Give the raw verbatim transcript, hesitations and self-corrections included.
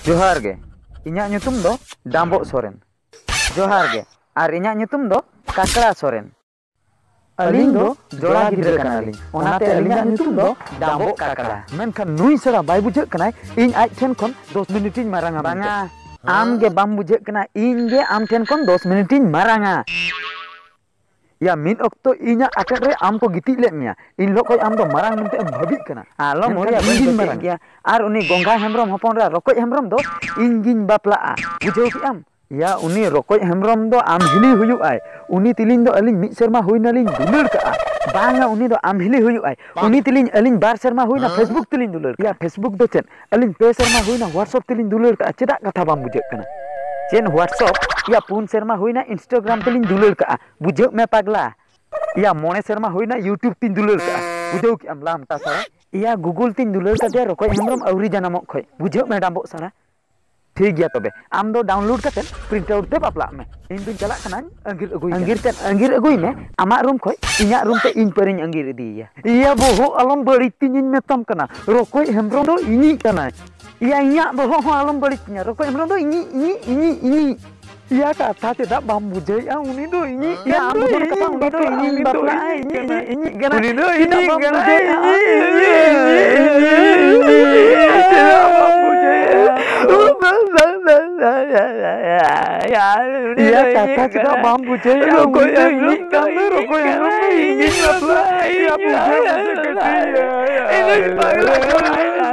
ᱡᱚᱦᱟᱨ ᱜᱮ᱾ ᱤᱧᱟᱹᱜ ᱧᱩᱛᱩᱢ ᱫᱚ ᱰᱟᱢᱵᱚᱜ ᱥᱚᱨᱮᱱ᱾ ᱡᱚᱦᱟᱨ ᱜᱮ᱾ ᱟᱨ ᱤᱧᱟᱹᱜ ᱧᱩᱛᱩᱢ ᱫᱚ ᱠᱟᱠᱲᱟ ᱥᱚᱨᱮᱱ᱾ ᱟᱹᱞᱤᱧ ᱫᱚ ᱡᱚᱲᱟ ᱜᱤᱫᱽᱨᱟᱹ ᱠᱟᱱᱟᱞᱤᱧ, ᱚᱱᱟᱛᱮ ᱟᱹᱞᱤᱧᱟᱜ ᱧᱩᱛᱩᱢ ᱫᱚ ᱰᱟᱢᱵᱚᱜ ᱠᱟᱠᱲᱟ᱾ ᱢᱮᱱᱠᱷᱟᱱ ᱱᱩᱭ ᱥᱮᱬᱟ ᱵᱟᱭ ᱵᱩᱡᱷᱟᱹᱜ ᱠᱟᱱᱟᱭ, ᱤᱧ ᱟᱡ ᱴᱷᱮᱱ ᱠᱷᱚᱱ ᱫᱚᱥ ᱢᱤᱱᱤᱴ ᱤᱧ ᱢᱟᱨᱟᱝᱟ ᱢᱮᱱᱛᱮ᱾ ᱵᱟᱝᱟ, ᱟᱢ ᱜᱮ ᱵᱟᱢ ᱵᱩᱡᱷᱟᱹᱜ ᱠᱟᱱᱟ, ᱤᱧ ᱜᱮ ᱟᱢ ᱴᱷᱮᱱ ᱠᱷᱚᱱ ᱫᱚᱥ ᱢᱤᱱᱤᱴ ᱤᱧ ᱢᱟᱨᱟᱝᱟ᱾ ᱭᱟ, ᱢᱤᱫ ᱚᱠᱛᱚ ᱤᱧᱟᱜ ᱟᱴᱮᱫ ᱨᱮ ᱟᱢ ᱠᱚ ᱜᱤᱛᱤᱡ ᱞᱮᱫ ᱢᱮᱭᱟ, ᱤᱱ ᱦᱤᱞᱳᱜ ᱠᱷᱚᱱ ᱟᱢ ᱫᱚ ᱢᱟᱨᱟᱝ ᱢᱮᱱᱛᱮ ᱮᱢ ᱵᱷᱟᱹᱵᱤᱜ ᱠᱟᱱᱟ᱾ ᱟᱞᱚᱢ ᱢᱮᱱᱠᱷᱟᱱ ᱦᱚᱨᱤᱭᱟ, ᱤᱧ ᱵᱟᱹᱧ ᱜᱤᱧ ᱯᱟᱹᱛᱭᱟᱹᱜ ᱢᱟᱨᱟᱝᱟ᱾ ᱜᱮᱭᱟ᱾ ᱟᱨ ᱩᱱᱤ ᱜᱚᱝᱜᱷᱟ ᱦᱮᱢᱵᱨᱚᱢ ᱦᱚᱯᱚᱱ ᱨᱟ ᱨᱚᱠᱚᱡ ᱦᱮᱢᱵᱨᱚᱢ ᱫᱚ ᱤᱧ ᱜᱤᱧ ᱵᱟᱯᱞᱟᱜᱼᱟ, ᱵᱩᱡᱷᱟᱹᱣ ᱠᱮᱜ ᱟᱢ? ᱭᱟ, ᱩᱱᱤ ᱨᱚᱠᱚᱡ ᱦᱮᱢᱵᱨᱚᱢ ᱫᱚ ᱟᱢ ᱦᱤᱞᱤ ᱦᱩᱭᱩᱜ ᱟᱭ᱾ ᱩᱱᱤ ᱛᱤᱞᱤᱧ ᱫᱚ ᱟᱹᱞᱤᱧ ᱢᱤᱫ ᱥᱮᱨᱢᱟ ᱦᱩᱭ ᱱᱟᱞᱤᱧ ᱫᱩᱞᱟᱹᱲ ᱠᱟᱜᱼᱟ᱾ ᱵᱟᱝᱟ, ᱩᱱᱤ ᱫᱚ ᱟᱢ ᱦᱤᱞᱤ ᱦᱩᱭᱩᱜ ᱟᱭ᱾ ᱩᱱᱤ ᱛᱤᱞᱤᱧ ᱟᱹᱞᱤᱧ ᱵᱟᱨ ᱥᱮᱨᱢᱟ ᱦᱩᱭᱱᱟ ᱦᱮᱸ? Facebook ᱛᱮᱞᱤᱧ ᱫᱩᱞᱟᱹᱲ ᱠᱟᱜᱼᱟ᱾ ᱭᱟ, Facebook ᱫᱚ ᱪᱮᱫ? ᱟᱹᱞᱤᱧ ᱯᱮ ᱥᱮᱨᱢᱟ ᱦᱩᱭᱱᱟ WhatsApp ᱛᱮᱞᱤᱧ ᱫᱩᱞᱟᱹᱲ ᱠᱟᱜᱼᱟ᱾ ᱪᱮᱫᱟᱜ ᱠᱟᱛᱷᱟ ᱵᱟᱢ ᱵᱩᱡᱷᱟᱹᱜ ᱠᱟᱱᱟ? ᱪᱮᱫ WhatsApp? ᱭᱟ, ᱯᱩᱱ ᱥᱮᱨᱢᱟ ᱦᱩᱭᱱᱟ Instagram ᱛᱮᱞᱤᱧ ᱫᱩᱞᱟᱹᱲ ᱠᱟᱜᱼᱟ᱾ ᱵᱩᱡᱷᱟᱹᱜ ᱢᱮ ᱯᱟᱜᱽᱞᱟ᱾ ᱭᱟ, ᱢᱚᱬᱮ ᱥᱮᱨᱢᱟ ᱦᱩᱭᱱᱟ YouTube ᱛᱤᱧ ᱫᱩᱞᱟᱹᱲ ᱠᱟᱜᱼᱟ᱾ ᱵᱩᱡᱷᱟᱹᱣ ᱠᱮᱜ ᱟᱢ ᱞᱟᱢᱴᱟ ᱥᱟᱲᱟ? ᱭᱟ, Google ᱛᱤᱧ ᱫᱩᱞᱟᱹᱲ ᱠᱟᱫᱮᱭᱟ ᱨᱚᱠᱚᱡ ᱦᱮᱢᱵᱨᱚᱢ ᱟᱹᱣᱨᱤ ᱡᱟᱱᱟᱢᱚᱜ ᱠᱷᱚᱡ᱾ ᱵᱩᱡᱷᱟᱹᱜ ᱢᱮ ᱰᱟᱢᱵᱚᱜ ᱥᱟᱲᱟ᱾ ᱴᱷᱤᱠ ᱜᱮᱭᱟ ᱛᱚᱵᱮ, ᱟᱢ ᱫᱚ download ᱠᱟᱛᱮ print out ᱛᱮ ᱵᱟᱯᱞᱟᱜ ᱢᱮ᱾ ᱤᱧ ᱫᱩᱧ ᱪᱟᱞᱟᱜ ᱠᱟᱱᱟᱧ ᱟᱹᱜᱤᱨ ᱟᱹᱜᱩᱭ ᱠᱟᱱᱟ᱾ ᱟᱹᱜᱤᱨ ᱛᱮᱫ ᱟᱹᱜᱤᱨ ᱟᱹᱜᱩᱭ ᱢᱮ, ᱟᱢᱟᱜ ᱨᱩᱢ ᱠᱷᱚᱡ ᱤᱧᱟᱹᱜ ᱨᱩᱢ ᱛᱮ ᱤᱧ ᱯᱟᱹᱨᱤᱧ ᱟᱹᱜᱤᱨ ᱤᱫᱤᱭᱮᱭᱟ᱾ ᱤᱭᱟᱹ ᱵᱚᱦᱚᱜ ᱟᱞᱚᱢ ᱵᱟᱹᱲᱤᱡ ᱛᱤᱧᱤᱧ ᱢᱮᱛᱟᱢ ᱠᱟᱱᱟ, ᱨᱚᱠᱚᱡ ᱦᱮᱢᱵᱨᱚᱢ ᱫᱚ ᱤᱧᱤᱡ ᱠᱟᱱᱟᱭ᱾ ᱤᱭᱟᱹ ᱤᱧᱟᱹᱜ ᱵᱚᱦᱚᱜ ᱦᱚᱸ ᱟᱞᱚᱢ ᱵᱟᱹᱲᱤᱡ ᱛᱤᱧᱟ, ᱨᱚᱠᱚᱡ ᱦᱮᱢᱵᱨᱚᱢ ᱫᱚ ᱤᱧᱤᱡ, ᱤᱧᱤᱡ, ᱤᱧᱤᱡ, ᱤᱧᱤᱡ᱾ ᱤᱭᱟᱹ ᱠᱟᱛᱷᱟ ᱪᱮᱫᱟᱜ ᱵᱟᱢ ᱵᱩᱡᱷᱟᱹᱣᱮᱫᱼᱟ? ᱩᱱᱤ ᱫᱚ ᱤᱧᱤᱡ ᱭᱟ, ᱠᱟᱱ ᱟᱢ ᱫᱚ, ᱵᱚᱫᱚᱞ ᱤᱧᱤᱧ ᱠᱟᱛᱷᱟ, ᱩᱱᱤ ᱫᱚ ᱵᱟᱯᱞᱟᱜᱼᱟ, ᱤᱧᱤᱧ ᱤᱧᱤᱡ ᱵᱟᱯᱞᱟᱜᱼᱟ, ᱠᱟᱱᱟᱭ, ᱤᱧᱤᱡ, ᱤᱧᱤᱡ ᱠᱟᱱᱟᱭ᱾ ᱤᱧᱤᱡ ᱠᱟᱱᱟᱭ᱾ ᱩᱱᱤ ᱫᱚ ᱤᱧᱤᱡ ᱠᱟᱱ ᱫᱚ ᱤᱧᱤᱡ, ᱤᱧᱤᱡ, ᱤᱧᱤᱡ, ᱪᱮᱫᱟᱜ ᱵᱟᱢ ᱵᱩᱡᱷᱟᱹᱣᱮᱫᱼᱟ? ᱩᱱᱤ ᱭᱟ, ᱫᱚ ᱠᱟᱛᱷᱟ ᱤᱧᱤᱡ ᱪᱮᱫᱟᱜ ᱠᱟᱱᱟᱭ᱾ ᱵᱟᱢ ᱵᱩᱡᱷᱟᱹᱣᱮᱫᱼᱟ? ᱨᱚᱠᱚᱡ ᱩᱱᱤ ᱫᱚ ᱦᱮᱢᱵᱨᱚᱢ ᱤᱧᱤᱡ ᱫᱚ ᱠᱟᱱ ᱫᱚ, ᱤᱧᱤᱡ ᱨᱚᱠᱚᱡ ᱦᱮᱢᱵᱨᱚᱢ ᱫᱚ ᱠᱟᱱᱟᱭ, ᱤᱧᱤᱡ ᱤᱧᱤᱡ ᱵᱟᱯᱞᱟᱜᱼᱟ᱾ ᱵᱟᱯᱞᱟᱜᱼᱟ, ᱭᱟ, ᱤᱧᱤᱡ ᱵᱩᱡᱷᱟᱹᱣ ᱢᱮᱥᱮ ᱵᱟᱯᱞᱟᱜᱼᱟ᱾ ᱠᱟᱹᱴᱤᱡ᱾ ᱤᱧ ᱫᱚᱧ ᱯᱟᱜᱽᱞᱟ ᱪᱟᱵᱟᱭᱮᱱᱟ᱾